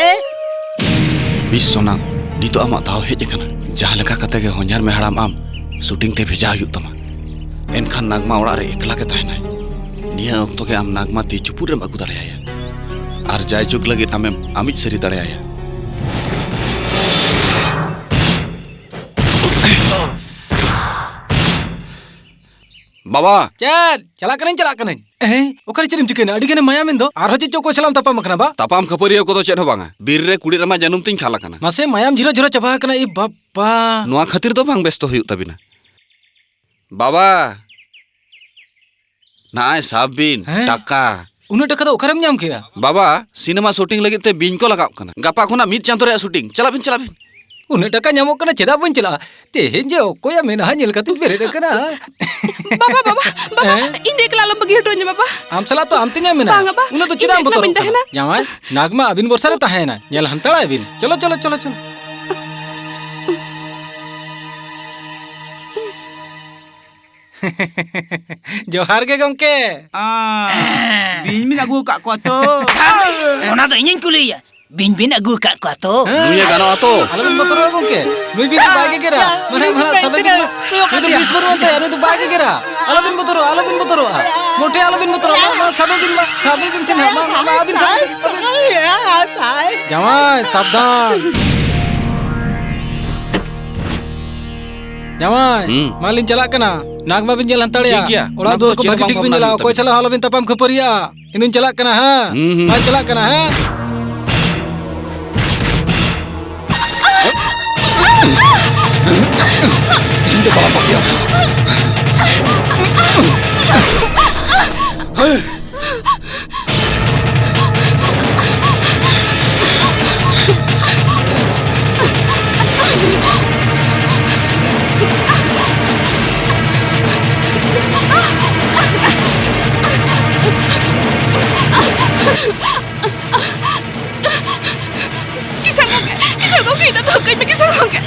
ᱵᱤᱥᱥᱚᱱᱟᱛᱷ, ᱱᱤᱛᱚᱜ ᱟᱢᱟᱜ ᱫᱟᱣ ᱦᱮᱡ ᱟᱠᱟᱱᱟ᱾ ᱡᱟᱦᱟᱸ ᱞᱮᱠᱟ ᱠᱟᱛᱮ ᱜᱮ ᱦᱚᱧᱦᱟᱨ ᱢᱮ ᱦᱟᱲᱟᱢ ᱟᱢ ᱥᱩᱴᱤᱝ ᱛᱮ ᱵᱷᱮᱡᱟ ᱦᱩᱭᱩᱜ ᱛᱟᱢᱟ᱾ ᱮᱱᱠᱷᱟᱱ ᱱᱟᱜᱽᱢᱟ ᱚᱲᱟᱜ ᱨᱮ ᱮᱠᱞᱟ ᱜᱮ ᱛᱟᱦᱮᱱᱟᱭ᱾ ᱱᱤᱭᱟᱹ ᱚᱠᱛᱚ ᱜᱮ ᱟᱢ ᱱᱟᱜᱽᱢᱟ ᱛᱤ ᱪᱩᱯᱩᱫ ᱨᱮᱢ ᱟᱹᱜᱩ ᱫᱟᱲᱮᱭᱟᱭᱟ᱾ ᱟᱨ ᱡᱟᱭᱡᱩᱜᱽ ᱞᱟᱹᱜᱤᱫ ᱟᱢᱮᱢ ᱟᱢᱤᱡ ᱥᱟᱹᱨᱤ ᱫᱟᱲᱮᱭᱟᱭᱟ᱾ ᱵᱟᱵᱟ! ᱪᱮᱫ? ᱪᱟᱞᱟᱜ ᱠᱟᱹᱱᱟᱹᱧ, ᱪᱟᱞᱟᱜ ᱠᱟᱹᱱᱟᱹᱧ᱾ ᱮᱦᱮᱸ, ᱚᱠᱟᱨᱮ ᱪᱮᱫ ᱮᱢ ᱪᱤᱠᱟᱹᱭᱮᱱᱟ? ᱟᱹᱰᱤ ᱜᱟᱱᱮᱢ ᱢᱟᱭᱟᱢ ᱮᱱ ᱫᱚ᱾ ᱟᱨᱦᱚᱸ ᱪᱮᱫ ᱪᱚ ᱚᱠᱚᱭ ᱥᱟᱞᱟᱜ ᱮᱢ ᱛᱟᱯᱟᱢ ᱟᱠᱟᱱᱟ ᱵᱟ? ᱛᱟᱯᱟᱢ ᱠᱷᱟᱹᱯᱟᱹᱨᱤᱭᱟᱹ ᱠᱚᱫᱚ ᱪᱮᱫ ᱦᱚᱸ ᱵᱟᱝᱟ᱾ ᱵᱤᱨ ᱨᱮ ᱠᱩᱲᱤᱫ ᱨᱟᱢᱟ ᱡᱟᱹᱱᱩᱢ ᱛᱤᱧ ᱠᱷᱟᱞ ᱟᱠᱟᱱᱟ᱾ ᱢᱟᱥᱮ, ᱢᱟᱭᱟᱢ ᱡᱷᱤᱨᱟ ᱡᱷᱤᱨᱟ ᱪᱟᱵᱟ ᱟᱠᱟᱱᱟ᱾ ᱮ ᱵᱟᱵᱟ! ᱱᱚᱣᱟ ᱠᱷᱟᱹᱛᱤᱨ ᱫᱚ ᱵᱟᱝ ᱵᱮᱥᱛᱚ ᱦᱩᱭᱩᱜ ᱛᱟᱵᱤᱱᱟ᱾ ᱵᱟᱵᱟ! ᱱᱟᱜᱼᱟᱭ ᱥᱟᱵ ᱵᱤᱱ, ᱦᱮᱸ? ᱴᱟᱠᱟ᱾ ᱩᱱᱟᱹᱜ ᱴᱟᱠᱟ ᱫᱚ ᱚᱠᱟᱨᱮᱢ ᱧᱟᱢ ᱠᱮᱫᱟ? ᱵᱟᱵᱟ, ᱥᱤᱱᱮᱢᱟ ᱥᱩᱴᱤᱝ ᱞᱟᱹᱜᱤᱫ ᱛᱮ ᱵᱤᱧ ᱠᱚ ᱞᱟᱜᱟᱜ ᱠᱟᱱᱟ᱾ ᱜᱟᱯᱟ ᱠᱷᱚᱱᱟᱜ ᱢᱤᱫ ᱪᱟᱸᱫᱳ ᱨᱮᱭᱟᱜ ᱥᱩᱴᱤᱝ᱾ ᱪᱟᱞᱟᱜ ᱵᱤᱱ, ᱪᱟᱞᱟᱜ ᱵᱤᱱ᱾ ᱩᱱᱟᱹᱜ ᱴᱟᱠᱟ ᱧᱟᱢᱚᱜ ᱠᱟᱱᱟ, ᱪᱮᱫᱟᱜ ᱵᱟᱹᱧ ᱪᱟᱞᱟᱜᱼᱟ? ᱛᱮᱦᱮᱧ ᱡᱮ ᱚᱠᱚᱭᱟᱜ ᱢᱮᱫᱦᱟ ᱧᱮᱞ ᱠᱟᱛᱮᱧ ᱵᱮᱨᱮᱫ ᱟᱠᱟᱱᱟ᱾ ᱵᱟᱵᱟ, ᱵᱟᱵᱟ, ᱵᱟᱵᱟ, ᱦᱮᱸ? ᱤᱧ ᱫᱚ ᱮᱠᱞᱟ ᱟᱞᱚᱢ ᱵᱟᱹᱜᱤ ᱦᱚᱴᱚᱧᱟ, ᱵᱟᱵᱟ᱾ ᱟᱢ ᱥᱟᱞᱟᱜ ᱛᱚ ᱟᱢ ᱛᱮᱧᱟᱢ ᱢᱮᱱᱟᱜᱼᱟ᱾ ᱵᱟᱝᱟ, ᱵᱟ᱾ ᱩᱱᱟᱹᱜ ᱫᱚ ᱤᱧ ᱪᱮᱫᱟᱜ ᱫᱚ ᱮᱠᱞᱟ ᱵᱚᱛᱚᱨᱚᱜ ᱵᱟᱹᱧ ᱠᱟᱱᱟ? ᱛᱟᱦᱮᱱᱟ᱾ ᱡᱟᱶᱟᱭ, ᱱᱟᱜᱽᱢᱟ ᱟᱹᱵᱤᱱ ᱵᱷᱚᱨᱥᱟ ᱨᱮ ᱛᱟᱦᱮᱸᱭᱮᱱᱟ᱾ ᱧᱮᱞ ᱦᱟᱱᱛᱟᱲᱟᱭ ᱵᱤᱱ᱾ ᱪᱚᱞᱚ, ᱪᱚᱞᱚ, ᱪᱚᱞᱚ, ᱪᱚᱞᱚ᱾ ᱡᱚᱦᱟᱨ ᱜᱮ ᱜᱚᱝᱠᱮ᱾ ᱟ, ᱵᱤᱧ ᱵᱤᱱ ᱟᱹᱜᱩ ᱟᱠᱟᱫ ᱠᱚᱣᱟ ᱛᱚ? ᱚᱱᱟ ᱫᱚ ᱤᱧᱤᱧ ᱠᱩᱞᱤᱭᱮᱭᱟ᱾ ᱵᱤᱧ ᱵᱤᱱ ᱟᱹᱜᱩ ᱟᱠᱟᱫ ᱠᱚᱣᱟ ᱛᱚ? ᱱᱩᱭᱮ ᱜᱟᱱᱚᱜᱼᱟ ᱛᱚ? ᱟᱞᱚᱵᱤᱱ ᱵᱚᱛᱚᱨᱚᱜᱼᱟ ᱜᱚᱝᱠᱮ, ᱱᱩᱭ ᱵᱤᱧ ᱫᱚ ᱵᱟᱭ ᱜᱮᱜᱮᱨᱟ᱾ ᱢᱟᱱᱮ, ᱢᱟᱱᱮ, ᱥᱟᱵᱮ ᱵᱤᱧ ᱢᱟ᱾ ᱱᱩᱭ ᱫᱚ ᱵᱤᱥ ᱵᱟᱹᱱᱩᱜ ᱟᱱ ᱛᱟᱭᱟ, ᱱᱩᱭ ᱫᱚ ᱵᱟᱭ ᱜᱮᱜᱮᱨᱟ᱾ ᱟᱞᱚᱵᱤᱱ ᱵᱚᱛᱚᱨᱚᱜᱼᱟ, ᱟᱞᱚᱵᱤᱱ ᱵᱚᱛᱚᱨᱚᱜᱼᱟ᱾ ᱢᱚᱴᱮ ᱟᱞᱚᱵᱤᱱ ᱵᱚᱛᱚᱨᱚᱜᱼᱟ᱾ ᱢᱟ, ᱢᱟ, ᱥᱟᱵᱮ ᱵᱤᱱ ᱢᱟ, ᱥᱟᱵᱮ ᱵᱤᱱ ᱥᱮ ᱱᱟᱦᱟᱜ, ᱢᱟ, ᱢᱟ, ᱟᱹᱵᱤᱱ ᱥᱟᱵᱮ ᱵᱤᱱ, ᱥᱟᱵᱮ ᱵᱤᱱ᱾ ᱡᱟᱶᱟᱭ, ᱥᱟᱵᱫᱷᱟᱱ᱾ ᱡᱟᱶᱟᱭ, ᱦᱩᱸ᱾ ᱢᱟ ᱞᱤᱧ ᱪᱟᱞᱟᱜ ᱠᱟᱱᱟ᱾ ᱱᱟᱠ ᱵᱟᱵᱤᱱ ᱧᱮᱞ ᱦᱟᱱᱛᱟᱲᱮᱭᱟ᱾ ᱴᱷᱤᱠ ᱜᱮᱭᱟ, ᱚᱲᱟᱜ ᱚᱱᱟ ᱫᱩᱣᱟᱹᱨ ᱠᱚᱫᱚ ᱠᱚ ᱪᱮᱫ ᱵᱷᱟᱹᱜᱤ ᱦᱚᱸ ᱴᱷᱤᱠ ᱵᱟᱝ ᱵᱤᱱ ᱵᱷᱟᱵᱽᱱᱟ ᱧᱮᱞᱟ, ᱦᱩᱭᱩᱜ ᱚᱠᱚᱭ ᱛᱟᱵᱤᱱᱟ᱾ ᱥᱟᱞᱟᱜ ᱦᱚᱸ ᱟᱞᱚᱵᱤᱱ ᱛᱟᱯᱟᱢ ᱠᱷᱟᱹᱯᱟᱹᱨᱤᱭᱟᱜᱼᱟ᱾ ᱤᱧ ᱫᱩᱧ ᱪᱟᱞᱟᱜ ᱠᱟᱱᱟ, ᱦᱮᱸ? ᱦᱩᱸ, ᱦᱩᱸ᱾ ᱢᱟ ᱪᱟᱞᱟᱜ ᱠᱟᱱᱟ, ᱦᱮᱸ? ᱛᱮᱦᱮᱧ ᱫᱚ ᱵᱟᱞᱟᱝ ᱵᱟᱹᱜᱤᱭᱟ᱾ ᱠᱤᱥᱟᱹᱬ ᱜᱚᱢᱠᱮ, ᱠᱤᱥᱟᱹᱬ ᱜᱚᱢᱠᱮ, ᱤᱧ ᱫᱚ ᱛᱷᱚᱠ ᱠᱟᱹᱧ ᱢᱮ, ᱠᱤᱥᱟᱹᱬ ᱜᱚᱢᱠᱮ᱾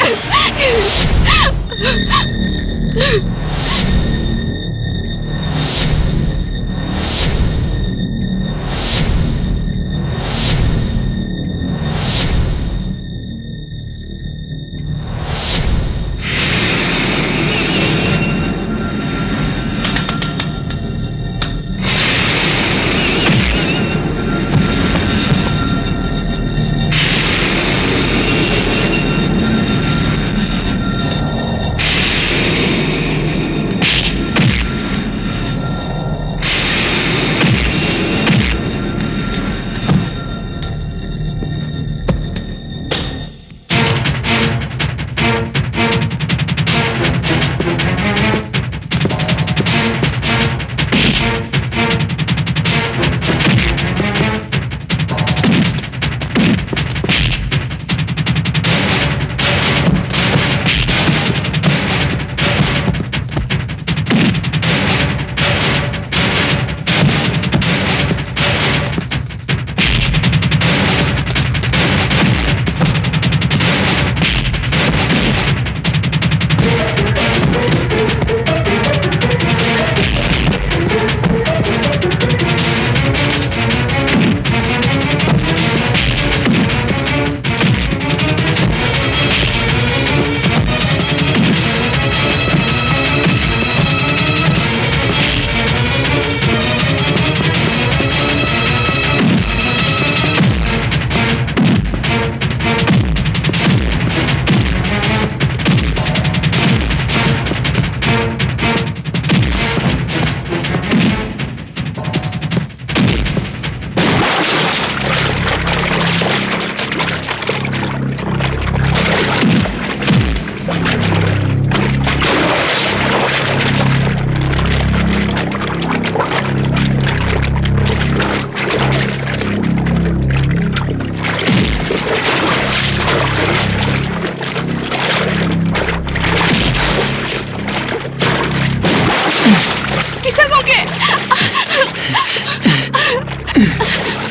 ᱠᱤᱥᱟᱹᱬ ᱜᱚᱝᱠᱮ!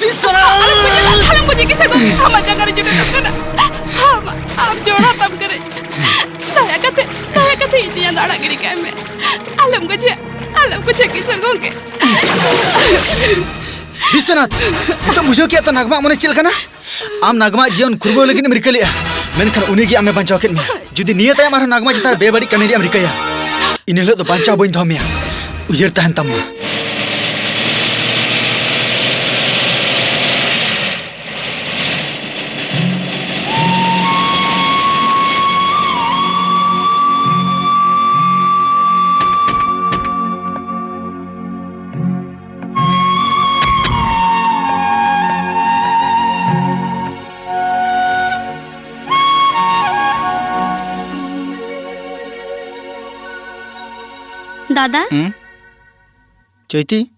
ᱵᱤᱥᱥᱚᱱᱟᱛᱷ! ᱟᱞᱚᱢ ᱜᱚᱡᱮ ᱠᱤᱥᱟᱹᱬ ᱜᱚᱝᱠᱮ, ᱟᱢᱟᱜ ᱡᱟᱸᱜᱟ ᱨᱮ ᱡᱚᱴᱮᱫᱚᱜ ᱠᱟᱱᱟ᱾ ᱟᱢ, ᱟᱢ ᱡᱚᱲᱟ ᱛᱟᱢ ᱠᱟᱹᱱᱟᱹᱧ᱾ ᱫᱟᱭᱟ ᱠᱟᱛᱮ, ᱫᱟᱭᱟ ᱠᱟᱛᱮ ᱤᱧ ᱫᱚ ᱟᱲᱟᱜ ᱜᱤᱰᱤ ᱠᱟᱭ ᱢᱮ᱾ ᱟᱞᱚᱢ ᱜᱚᱡᱮ, ᱟᱞᱚᱢ ᱜᱚᱡᱮ ᱠᱤᱥᱟᱹᱬ ᱜᱚᱝᱠᱮ᱾ ᱵᱤᱥᱥᱚᱱᱟᱛᱷ, ᱱᱤᱛᱚᱜ ᱵᱩᱡᱷᱟᱹᱣ ᱠᱮᱫ ᱛᱚ ᱱᱟᱜᱽᱢᱟᱜ ᱢᱚᱱᱮ ᱪᱮᱫ ᱞᱮᱠᱟᱱᱟ? ᱟᱢ ᱱᱟᱜᱽᱢᱟᱜ ᱡᱤᱭᱚᱱ ᱠᱷᱩᱨᱵᱟᱹᱣ ᱞᱟᱹᱜᱤᱫ ᱮᱢ ᱨᱤᱠᱟᱹ ᱞᱮᱫᱼᱟ, ᱢᱮᱱᱠᱷᱟᱱ ᱩᱱᱤ ᱜᱮ ᱟᱢᱮ ᱵᱟᱧᱪᱟᱣ ᱠᱮᱫ ᱢᱮᱭᱟ᱾ ᱡᱩᱫᱤ ᱱᱤᱭᱟᱹ ᱛᱟᱭᱚᱢ ᱟᱨᱦᱚᱸ ᱱᱟᱜᱽᱢᱟ ᱪᱮᱛᱟᱱ ᱨᱮ ᱵᱮᱵᱟᱹᱲᱤᱡ ᱠᱟᱹᱢᱤ ᱨᱮᱭᱟᱜ ᱮᱢ ᱨᱤᱠᱟᱹᱭᱟ, ᱤᱱᱟᱹ ᱦᱤᱞᱳᱜ ᱫᱚ ᱵᱟᱧᱪᱟᱣ ᱵᱟᱹᱧ ᱫᱚᱦᱚ ᱢᱮᱭᱟ᱾ ᱩᱭᱦᱟᱹᱨ ᱛᱟᱦᱮᱱ ᱛᱟᱢ ᱢᱟ᱾ ᱫᱟᱫᱟ᱾ ᱦᱩᱸ? ᱪᱳᱭᱛᱤ,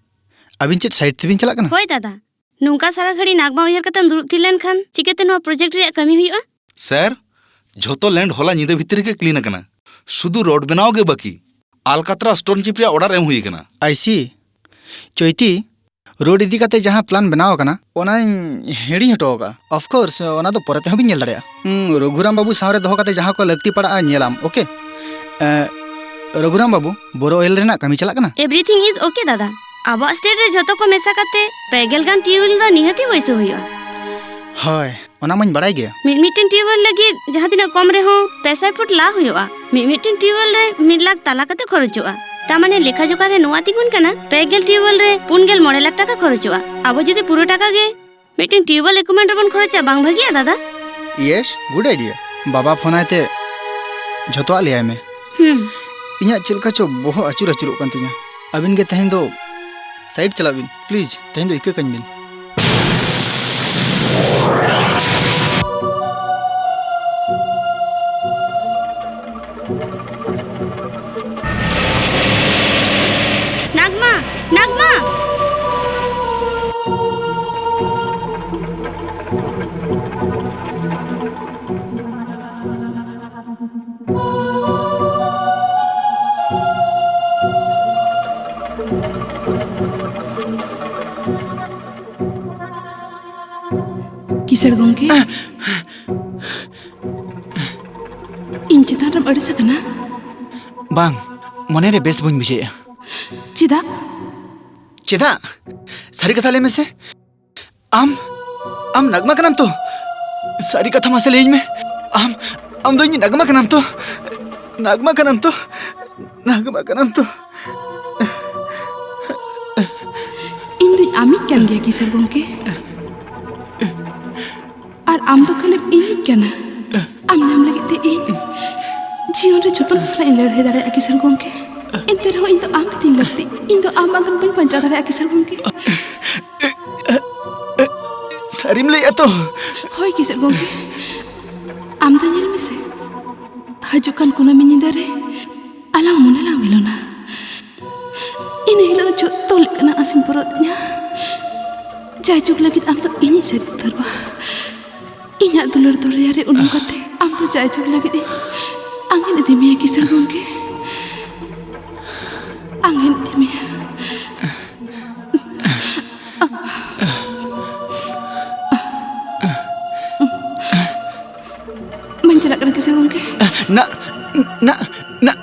ᱟᱹᱵᱤᱱ ᱪᱮᱫ ᱥᱟᱭᱤᱴ ᱛᱮᱵᱤᱱ ᱪᱟᱞᱟᱜ ᱠᱟᱱᱟ? ᱦᱳᱭ ᱫᱟᱫᱟ, ᱱᱚᱝᱠᱟ ᱥᱟᱨᱟ ᱜᱷᱟᱹᱲᱤ ᱱᱟᱜᱽᱢᱟ ᱩᱭᱦᱟᱹᱨ ᱠᱟᱛᱮᱢ ᱫᱩᱲᱩᱵ ᱛᱷᱤᱨ ᱞᱮᱱᱠᱷᱟᱱ ᱪᱤᱠᱟᱹᱛᱮ ᱱᱚᱣᱟ ᱯᱨᱚᱡᱮᱠᱴ ᱨᱮᱭᱟᱜ ᱠᱟᱹᱢᱤ ᱦᱩᱭᱩᱜᱼᱟ? ᱥᱮᱨ, ᱡᱷᱚᱛᱚ ᱞᱮᱱᱰ ᱦᱚᱞᱟ ᱧᱤᱫᱟᱹ ᱵᱷᱤᱛᱤᱨ ᱨᱮᱜᱮ ᱠᱞᱤᱱ ᱟᱠᱟᱱᱟ, ᱥᱩᱫᱷᱩ ᱨᱳᱰ ᱵᱮᱱᱟᱣ ᱜᱮ ᱵᱟᱹᱠᱤ᱾ ᱟᱞᱠᱟᱛᱨᱟ ᱥᱴᱳᱱ ᱪᱤᱯ ᱨᱮᱭᱟᱜ ᱚᱰᱟᱨ ᱮᱢ ᱦᱩᱭ ᱟᱠᱟᱱᱟ᱾ ᱟᱭ ᱥᱤ᱾ ᱪᱳᱭᱛᱤ, ᱨᱳᱰ ᱤᱫᱤ ᱠᱟᱛᱮ ᱡᱟᱦᱟᱸ ᱯᱞᱟᱱ ᱵᱮᱱᱟᱣ ᱟᱠᱟᱱᱟ, ᱚᱱᱟᱧ ᱦᱤᱲᱤᱧ ᱦᱚᱴᱚ ᱟᱠᱟᱫᱼᱟ᱾ ᱚᱯᱷ ᱠᱳᱨᱥ, ᱚᱱᱟ ᱫᱚ ᱯᱚᱨᱮ ᱛᱮᱦᱚᱸ ᱵᱤᱱ ᱧᱮᱞ ᱫᱟᱲᱮᱭᱟᱜᱼᱟ᱾ ᱦᱩᱸ, ᱨᱚᱜᱷᱩᱨᱟᱢ ᱵᱟᱹᱵᱩ ᱥᱟᱶ ᱨᱮ ᱫᱚᱦᱚ ᱠᱟᱛᱮ ᱡᱟᱦᱟᱸ ᱠᱚ ᱞᱟᱹᱠᱛᱤ ᱯᱟᱲᱟᱜᱼᱟ, ᱧᱮᱞᱟᱢ, ᱳᱠᱮ? ᱮ, ᱨᱚᱜᱷᱩᱨᱟᱢ ᱵᱟᱹᱵᱩ, ᱵᱳᱨᱳ ᱚᱭᱮᱞ ᱨᱮᱱᱟᱜ ᱠᱟᱹᱢᱤ ᱪᱟᱞᱟᱜ ᱠᱟᱱᱟ? Everything is okay, ᱫᱟᱫᱟ᱾ ᱟᱵᱚᱣᱟᱜ ᱥᱴᱮᱴ ᱨᱮ ᱡᱷᱚᱛᱚ ᱠᱚ ᱢᱮᱥᱟ ᱠᱟᱛᱮ ᱯᱮ ᱜᱮᱞ ᱜᱟᱱ ᱴᱤᱭᱩᱵᱽᱣᱮᱞ ᱫᱚ ᱱᱤᱦᱟᱹᱛ ᱜᱮ ᱵᱟᱹᱭᱥᱟᱹᱣ ᱦᱩᱭᱩᱜᱼᱟ᱾ ᱦᱳᱭ, ᱚᱱᱟ ᱢᱟᱧ ᱵᱟᱲᱟᱭ ᱜᱮᱭᱟ᱾ ᱢᱤᱫ ᱢᱤᱫᱴᱮᱱ ᱴᱤᱭᱩᱵᱽᱣᱮᱞ ᱞᱟᱹᱜᱤᱫ ᱡᱟᱦᱟᱸ ᱛᱤᱱᱟᱹᱜ ᱠᱚᱢ ᱨᱮᱦᱚᱸ ᱯᱮ ᱥᱟᱭ ᱯᱷᱩᱴ ᱞᱟ ᱦᱩᱭᱩᱜᱼᱟ᱾ ᱢᱤᱫ ᱢᱤᱫᱴᱮᱱ ᱴᱤᱭᱩᱵᱽᱣᱮᱞ ᱨᱮ ᱢᱤᱫ ᱞᱟᱠᱷ ᱛᱟᱞᱟ ᱠᱟᱛᱮ ᱠᱷᱚᱨᱚᱪᱚᱜᱼᱟ᱾ ᱛᱟ ᱢᱟᱱᱮ ᱞᱮᱠᱷᱟ ᱡᱚᱠᱷᱟ ᱨᱮ ᱱᱚᱣᱟ ᱛᱤᱸᱜᱩᱱ ᱠᱟᱱᱟ, ᱯᱮ ᱜᱮᱞ ᱴᱤᱭᱩᱵᱽᱣᱮᱞ ᱨᱮ ᱯᱩᱱ ᱜᱮᱞ ᱢᱚᱬᱮ ᱞᱟᱠᱷ ᱴᱟᱠᱟ ᱠᱷᱚᱨᱚᱪᱚᱜᱼᱟ᱾ ᱟᱵᱚ ᱡᱩᱫᱤ ᱯᱩᱨᱟᱹ ᱴᱟᱠᱟ ᱜᱮ ᱢᱤᱫᱴᱮᱱ ᱴᱤᱭᱩᱵᱽᱣᱮᱞ ᱤᱠᱩᱭᱤᱯᱢᱮᱱᱴ ᱨᱮᱵᱚᱱ ᱠᱷᱚᱨᱚᱪᱟ, ᱵᱟᱝ ᱵᱷᱟᱹᱜᱤᱜᱼᱟ, ᱫᱟᱫᱟ? Yes, good idea. ᱵᱟᱵᱟ ᱯᱷᱳᱱ ᱟᱭ ᱛᱮ, ᱡᱷᱚᱛᱚᱣᱟᱜ ᱞᱟᱹᱭᱟᱭ ᱢᱮ᱾ ᱦᱩᱸ᱾ ᱤᱧᱟᱹᱜ ᱪᱮᱫ ᱞᱮᱠᱟ ᱪᱚ ᱵᱚᱦᱚᱜ ᱟᱹᱪᱩᱨ ᱟᱹᱪᱩᱨᱚᱜ ᱠᱟᱱ ᱛᱤᱧᱟ᱾ ᱟᱹᱵᱤᱱ ᱜᱮ ᱛᱮᱦᱮᱧ ᱫᱚ ᱥᱟᱭᱤᱰ ᱪᱟᱞᱟᱜ ᱵᱤᱱ, ᱯᱞᱤᱡᱽ, ᱛᱮᱦᱮᱧ ᱫᱚ ᱤᱠᱟᱹ ᱠᱟᱹᱧ ᱵᱤᱱ᱾ ᱱᱟᱜᱽᱢᱟ! ᱱᱟᱜᱽᱢᱟ! ᱠᱤᱥᱟᱹᱬ ᱜᱚᱢᱠᱮ, ᱤᱧ ᱪᱮᱛᱟᱱ ᱨᱮᱢ ᱟᱹᱲᱤᱥ ᱟᱠᱟᱱᱟ? ᱵᱟᱝ, ᱢᱚᱱᱮᱨᱮ ᱵᱮᱥ ᱵᱟᱹᱧ ᱵᱩᱡᱷᱟᱹᱣᱮᱫᱼᱟ᱾ ᱪᱮᱫᱟᱜ? ᱪᱮᱫᱟᱜ? ᱥᱟᱹᱨᱤ ᱠᱟᱛᱷᱟ ᱞᱟᱹᱭ ᱢᱮᱥᱮ᱾ ᱟᱢ, ᱟᱢ ᱱᱟᱜᱽᱢᱟ ᱠᱟᱱᱟᱢ ᱛᱚ? ᱥᱟᱹᱨᱤ ᱠᱟᱛᱷᱟ ᱢᱟᱥᱮ ᱞᱟᱹᱭᱟᱹᱧ ᱢᱮ᱾ ᱟᱢ, ᱟᱢ ᱫᱚ ᱤᱧ ᱱᱟᱜᱽᱢᱟ ᱠᱟᱱᱟᱢ ᱛᱚ? ᱱᱟᱜᱽᱢᱟ ᱠᱟᱱᱟᱢ ᱛᱚ? ᱱᱟᱜᱽᱢᱟ ᱠᱟᱱᱟᱢ ᱛᱚ? ᱤᱧ ᱫᱩᱧ ᱟᱢᱤᱡ ᱠᱟᱱ ᱜᱮᱭᱟ, ᱠᱤᱥᱟᱹᱬ ᱜᱚᱢᱠᱮ᱾ ᱟᱨ ᱟᱢ ᱫᱚ ᱠᱷᱟᱹᱞᱤᱢ ᱤᱧᱤᱡ ᱠᱟᱱᱟ᱾ ᱟᱢ ᱧᱟᱢ ᱞᱟᱹᱜᱤᱫ ᱛᱮ ᱤᱧ ᱡᱤᱭᱚᱱ ᱨᱮ ᱡᱚᱛᱚᱱᱟᱜ ᱥᱟᱞᱟᱜ ᱤᱧ ᱞᱟᱹᱲᱦᱟᱹᱭ ᱫᱟᱲᱮᱭᱟᱜᱼᱟ, ᱠᱤᱥᱟᱹᱬ ᱜᱚᱢᱠᱮ᱾ ᱮᱱᱛᱮ ᱨᱮᱦᱚᱸ ᱤᱧ ᱫᱚ ᱟᱢ ᱜᱮᱛᱤᱧ ᱞᱟᱹᱠᱛᱤ᱾ ᱤᱧ ᱫᱚ ᱟᱢ ᱵᱟᱝᱠᱷᱟᱱ ᱵᱟᱹᱧ ᱵᱟᱧᱪᱟᱣ ᱫᱟᱲᱮᱭᱟᱜᱼᱟ, ᱠᱤᱥᱟᱹᱬ ᱜᱚᱢᱠᱮ᱾ ᱥᱟᱹᱨᱤᱢ ᱞᱟᱹᱭᱮᱫᱼᱟ ᱛᱚ? ᱦᱳᱭ, ᱠᱤᱥᱟᱹᱬ ᱜᱚᱢᱠᱮ᱾ ᱟᱢ ᱫᱚ ᱧᱮᱞ ᱢᱮᱥᱮ, ᱦᱤᱡᱩᱜ ᱠᱟᱱ ᱠᱩᱱᱟᱹᱢᱤ ᱧᱤᱫᱟᱹ ᱨᱮ ᱟᱞᱟᱝ ᱢᱚᱱᱮ ᱞᱟᱝ ᱢᱤᱞᱚᱱᱟ᱾ ᱤᱱᱟᱹ ᱦᱤᱞᱳᱜ ᱫᱚ ᱡᱚᱛᱚ ᱞᱮᱠᱟᱱᱟᱜ ᱟᱥᱤᱧ ᱯᱩᱨᱟᱹᱣ ᱛᱤᱧᱟ᱾ ᱡᱟᱭᱡᱩᱜᱽ ᱞᱟᱹᱜᱤᱫ ᱟᱢ ᱫᱚ ᱤᱧᱤᱡ ᱥᱟᱹᱨᱤ ᱩᱛᱟᱹᱨᱵᱟ᱾ ᱤᱧᱟᱹᱜ ᱫᱩᱞᱟᱹᱲ ᱫᱚᱨᱭᱟ ᱨᱮ ᱩᱱᱩᱢ ᱠᱟᱛᱮ ᱟᱢ ᱫᱚ ᱡᱟᱭᱡᱩᱜᱽ ᱞᱟᱹᱜᱤᱫ ᱤᱧ ᱟᱸᱜᱮᱱ ᱤᱫᱤ ᱢᱮᱭᱟ, ᱠᱤᱥᱟᱹᱬ ᱜᱚᱢᱠᱮ᱾ ᱟᱸᱜᱮᱱ ᱤᱫᱤ ᱢᱮᱭᱟ᱾ ᱵᱟᱹᱧ ᱪᱟᱞᱟᱜ ᱠᱟᱱᱟ, ᱠᱤᱥᱟᱹᱬ ᱜᱚᱢᱠᱮ᱾ ᱱᱟ-, ᱱᱟ-, ᱱᱟ-,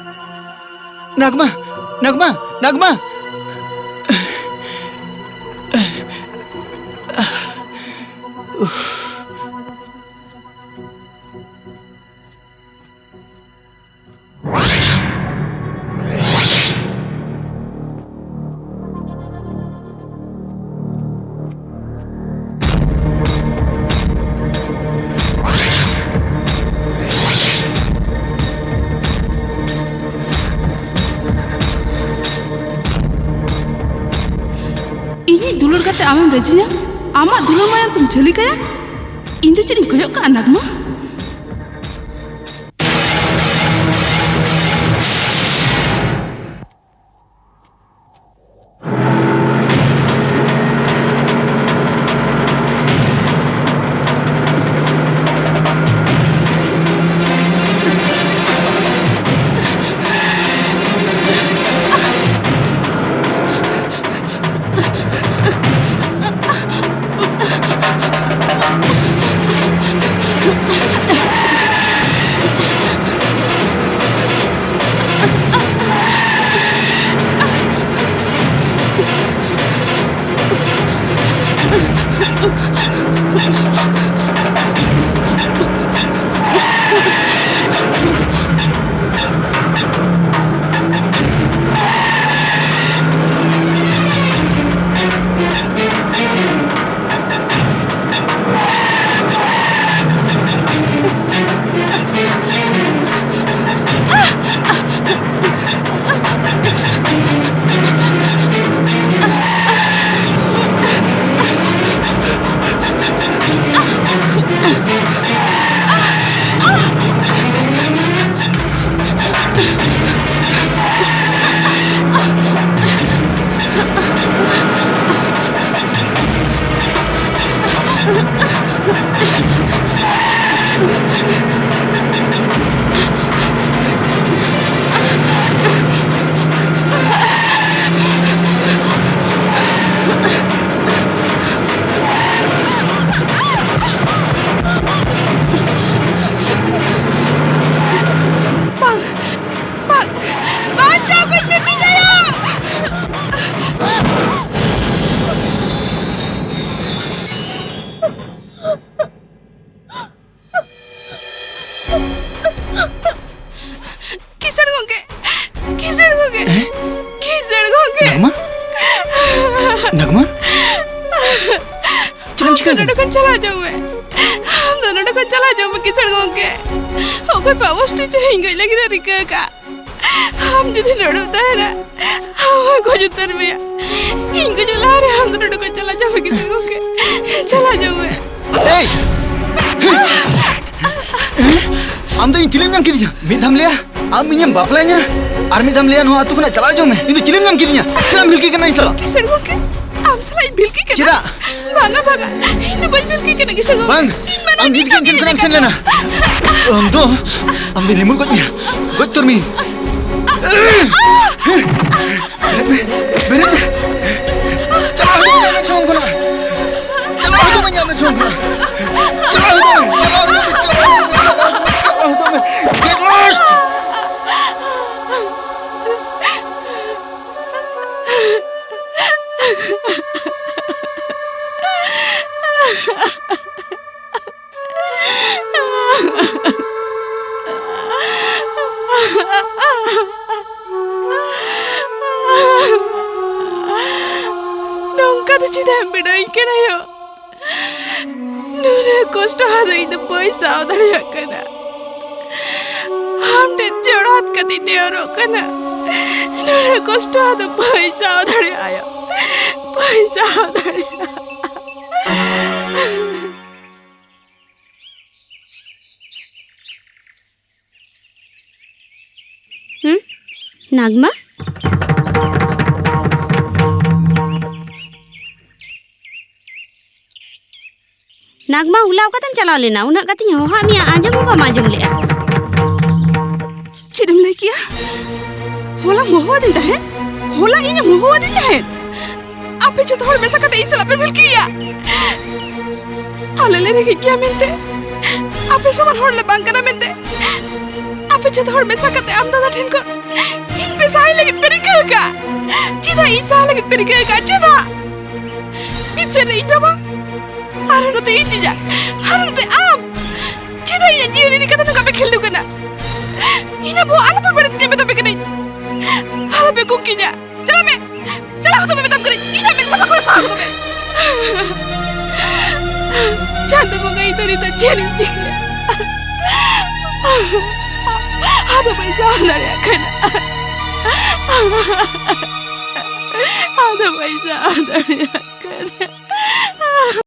ᱱᱟᱜᱽᱢᱟ, ᱱᱟᱜᱽᱢᱟ, ᱱᱟᱜᱽᱢᱟ᱾ ᱤᱧᱤᱡ ᱫᱩᱞᱟᱹᱲ ᱠᱟᱛᱮ ᱟᱢᱮᱢ ᱨᱟᱹᱡᱤᱧᱟ? ᱟᱢᱟᱜ ᱫᱩᱞᱟᱹᱲ ᱢᱟᱭᱟᱢ ᱛᱮᱢ ᱡᱷᱟᱹᱞᱤ ᱠᱟᱭᱟ? ᱤᱧ ᱫᱚ ᱪᱮᱫ ᱤᱧ ᱠᱚᱭᱚᱜ ᱠᱟᱜᱼᱟ, ᱱᱟᱜᱽᱢᱟ? ᱜᱚᱝᱠᱮ, ᱠᱤᱥᱟᱹᱬ ᱜᱚᱝᱠᱮ, ᱦᱮᱸ? ᱠᱤᱥᱟᱹᱬ ᱜᱚᱝᱠᱮ᱾ ᱱᱟᱜᱽᱢᱟ? ᱱᱟᱜᱽᱢᱟ? ᱪᱮᱫ ᱮᱢ ᱪᱤᱠᱟᱹ ᱟᱢ ᱫᱚ ᱠᱮᱫᱟ? ᱱᱚᱰᱮ ᱠᱷᱚᱱ ᱪᱟᱞᱟᱣ ᱦᱚᱪᱚᱜ ᱢᱮ᱾ ᱟᱢ ᱫᱚ ᱱᱚᱰᱮ ᱠᱷᱚᱱ ᱪᱟᱞᱟᱣ ᱦᱚᱪᱚᱜ ᱢᱮ, ᱠᱤᱥᱟᱹᱬ ᱜᱚᱝᱠᱮ᱾ ᱚᱠᱚᱭ ᱵᱟᱵᱚᱥᱴᱤ ᱪᱚ ᱤᱧ ᱜᱚᱡ ᱞᱟᱹᱜᱤᱫ ᱮ ᱨᱤᱠᱟᱹ ᱟᱠᱟᱫ᱾ ᱟᱢ ᱡᱩᱫᱤ ᱱᱚᱰᱮᱢ ᱛᱟᱦᱮᱱᱟ, ᱟᱢ ᱦᱚᱸᱭ ᱜᱚᱡ ᱩᱛᱟᱹᱨ ᱢᱮᱭᱟ᱾ ᱤᱧ ᱜᱚᱡᱚᱜ ᱞᱟᱦᱟᱨᱮ ᱟᱢ ᱫᱚ ᱱᱚᱰᱮ ᱠᱷᱚᱱ ᱪᱟᱞᱟᱣ ᱦᱚᱪᱚᱜ ᱢᱮ, ᱠᱤᱥᱟᱹᱬ ᱜᱚᱝᱠᱮ᱾ ᱪᱟᱞᱟᱣ ᱦᱚᱪᱚᱜ ᱢᱮ᱾ ᱮᱭ! ᱟᱢ ᱫᱚ ᱤᱧ ᱪᱤᱞᱤᱢ ᱧᱟᱢ ᱠᱮᱫᱤᱧᱟ? ᱢᱤᱫ ᱫᱷᱟᱣᱮᱢ ᱞᱟᱹᱭᱟ, ᱟᱢ ᱤᱧᱮᱢ ᱵᱟᱯᱞᱟᱧᱟ, ᱟᱨ ᱢᱤᱫ ᱫᱷᱟᱣᱮᱢ ᱞᱟᱹᱭᱟ, ᱱᱚᱣᱟ ᱟᱹᱛᱩ ᱠᱷᱚᱱᱟᱜ ᱪᱟᱞᱟᱣ ᱦᱤᱡᱩᱜ ᱢᱮ᱾ ᱤᱧ ᱫᱚ ᱪᱤᱞᱤᱢ ᱧᱟᱢ ᱠᱮᱫᱤᱧᱟ? ᱪᱮᱫᱟᱜ ᱮᱢ ᱵᱷᱤᱞᱠᱤ ᱠᱟᱱᱟ ᱤᱧ ᱥᱟᱞᱟᱜ? ᱠᱤᱥᱟᱹᱬ ᱜᱚᱝᱠᱮ, ᱟᱢ ᱥᱟᱞᱟᱜ ᱤᱧ ᱵᱷᱤᱞᱠᱤ ᱠᱟᱱᱟ? ᱪᱮᱫᱟᱜ? ᱵᱟᱝᱟ, ᱵᱟᱝᱟ, ᱤᱧ ᱫᱚ ᱵᱟᱹᱧ ᱵᱷᱤᱞᱠᱤ ᱠᱟᱱᱟ, ᱠᱤᱥᱟᱹᱬ ᱜᱚᱝᱠᱮ᱾ ᱵᱟᱝ, ᱤᱧ ᱢᱮᱱᱟ ᱟᱢ ᱤᱧ ᱱᱤᱛ ᱜᱮ ᱵᱷᱤᱞᱠᱤ ᱠᱷᱮᱞ ᱠᱷᱚᱱᱟᱜ ᱮᱢ ᱥᱮᱱ ᱞᱮᱱᱟ᱾ ᱟᱢ ᱫᱚ, ᱟᱢ ᱫᱚ ᱞᱤᱢᱩᱨ ᱜᱚᱡ ᱢᱮᱭᱟ, ᱜᱚᱡ ᱩᱛᱟᱹᱨ ᱢᱮᱭᱟ᱾ ᱵᱮᱨᱮᱫ ᱢᱮ, ᱵᱮᱨᱮᱫ ᱢᱮ᱾ ᱪᱟᱞᱟᱣ ᱦᱤᱡᱩᱜ ᱢᱮ ᱤᱧᱟᱹᱜ ᱢᱮᱫ ᱥᱟᱢᱟᱝ ᱠᱷᱚᱱᱟᱜ᱾ ᱪᱟᱞᱟᱣ ᱦᱤᱡᱩᱜ ᱢᱮ ᱤᱧᱟᱹᱜ ᱢᱮᱫ ᱥᱟᱢᱟᱝ ᱠᱷᱚᱱᱟᱜ᱾ ᱪᱟᱞᱟᱣ ᱦᱤᱡᱩᱜ ᱢᱮ, ᱪᱟᱞᱟᱣ ᱦᱤᱡᱩᱜ ᱢᱮ, ᱪᱟᱞᱟᱣ ᱦᱤᱡᱩᱜ ᱢᱮ, ᱪᱟᱞᱟᱣ ᱦᱤᱡᱩᱜ ᱢᱮ, ᱪᱟᱞᱟᱣ ᱦᱤᱡᱩᱜ ᱢᱮ᱾ Get lost! ᱱᱚᱝᱠᱟ ᱫᱚ ᱪᱮᱫᱟᱜ ᱮᱢ ᱵᱮᱱᱟᱣᱤᱧ ᱠᱟᱱᱟ ᱭᱳ? ᱱᱩᱱᱟᱹᱜ ᱠᱚᱥᱴᱚ ᱟᱫᱚ ᱤᱧ ᱫᱚ ᱵᱟᱹᱧ ᱥᱟᱦᱟᱣ ᱫᱟᱲᱮᱭᱟᱜ ᱠᱟᱱᱟ᱾ ᱟᱢ ᱴᱷᱮᱱ ᱡᱚᱲᱦᱟᱛ ᱠᱟᱛᱮᱧ ᱱᱮᱦᱚᱨᱚᱜ ᱠᱟᱱᱟ᱾ ᱱᱩᱱᱟᱹᱜ ᱠᱚᱥᱴᱚ ᱟᱫᱚ ᱵᱟᱹᱧ ᱥᱟᱦᱟᱣ ᱫᱟᱲᱮᱭᱟᱜᱼᱟ ᱭᱳ᱾ ᱵᱟᱹᱧ ᱥᱟᱦᱟᱣ ᱫᱟᱲᱮᱭᱟᱜᱼᱟ᱾ ᱦᱩᱸ? ᱱᱟᱜᱽᱢᱟ? ᱱᱟᱜᱽᱢᱟ, ᱦᱚᱞᱟ ᱚᱠᱟᱛᱮᱢ ᱪᱟᱞᱟᱣ ᱞᱮᱱᱟ? ᱩᱱᱟᱹᱜ ᱠᱟᱛᱮᱧ ᱦᱚᱦᱚᱣᱟᱫ ᱢᱮᱭᱟ, ᱟᱸᱡᱚᱢ ᱦᱚᱸ ᱵᱟᱢ ᱟᱸᱡᱚᱢ ᱞᱮᱜᱼᱟ᱾ ᱪᱮᱫ ᱮᱢ ᱞᱟᱹᱭ ᱠᱮᱜᱼᱟ? ᱦᱚᱞᱟᱢ ᱦᱚᱦᱚᱣᱟᱫᱤᱧ ᱛᱟᱦᱮᱸᱫ? ᱦᱚᱞᱟ ᱤᱧᱮᱢ ᱦᱚᱦᱚᱣᱟᱫᱤᱧ ᱛᱟᱦᱮᱸᱫ? ᱟᱯᱮ ᱡᱚᱛᱚ ᱦᱚᱲ ᱢᱮᱥᱟ ᱠᱟᱛᱮ ᱤᱧ ᱥᱟᱞᱟᱜ ᱯᱮ ᱵᱷᱤᱞᱠᱤᱭᱮᱜᱼᱟ᱾ ᱟᱞᱮ ᱞᱮ ᱨᱮᱸᱜᱮᱡ ᱜᱮᱭᱟ ᱢᱮᱱᱛᱮ, ᱟᱯᱮ ᱥᱚᱢᱟᱱ ᱦᱚᱲ ᱞᱮ ᱵᱟᱝ ᱠᱟᱱᱟ ᱢᱮᱱᱛᱮ, ᱟᱯᱮ ᱡᱚᱛᱚ ᱦᱚᱲ ᱢᱮᱥᱟ ᱠᱟᱛᱮ ᱟᱢ ᱫᱟᱫᱟ ᱴᱷᱮᱱ ᱠᱷᱚᱱ ᱤᱧ ᱯᱮ ᱥᱟᱦᱟᱭ ᱞᱟᱹᱜᱤᱫ ᱯᱮ ᱨᱤᱠᱟᱹ ᱟᱠᱟᱫ᱾ ᱪᱮᱫᱟᱜ ᱤᱧ ᱥᱟᱦᱟ ᱞᱟᱹᱜᱤᱫ ᱯᱮ ᱨᱤᱠᱟᱹ ᱟᱠᱟᱫ? ᱪᱮᱫᱟᱜ? ᱢᱤᱫ ᱥᱮᱫ ᱨᱮ ᱤᱧ ᱵᱟᱵᱟ, ᱟᱨ ᱱᱚᱛᱮ ᱤᱧ ᱡᱤᱡᱟ, ᱟᱨ ᱱᱚᱛᱮ ᱟᱢ᱾ ᱪᱮᱫᱟᱜ ᱤᱧᱟᱹᱜ ᱡᱤᱭᱚᱱ ᱤᱫᱤ ᱠᱟᱛᱮ ᱱᱚᱝᱠᱟ ᱯᱮ ᱠᱷᱮᱞᱰᱩ ᱠᱟᱱᱟ? ᱤᱧᱟᱹᱜ ᱵᱚᱦᱚᱜ ᱟᱞᱚᱯᱮ ᱵᱟᱹᱲᱤᱡ ᱛᱤᱧᱟ ᱢᱮᱛᱟ ᱪᱟᱸᱫᱚ ᱵᱚᱸᱜᱟ, ᱤᱧ ᱫᱚ ᱱᱤᱛᱚᱜ ᱪᱮᱫ ᱤᱧ ᱪᱤᱠᱟᱹᱭᱟ? ᱟᱫᱚ ᱵᱟᱹᱧ ᱥᱟᱦᱟᱣ ᱫᱟᱲᱮᱭᱟᱜ ᱠᱟᱱᱟ᱾ ᱟᱫᱚ ᱵᱟᱹᱧ ᱥᱟᱦᱟᱣ ᱫᱟᱲᱮᱭᱟᱜ ᱠᱟᱱᱟ᱾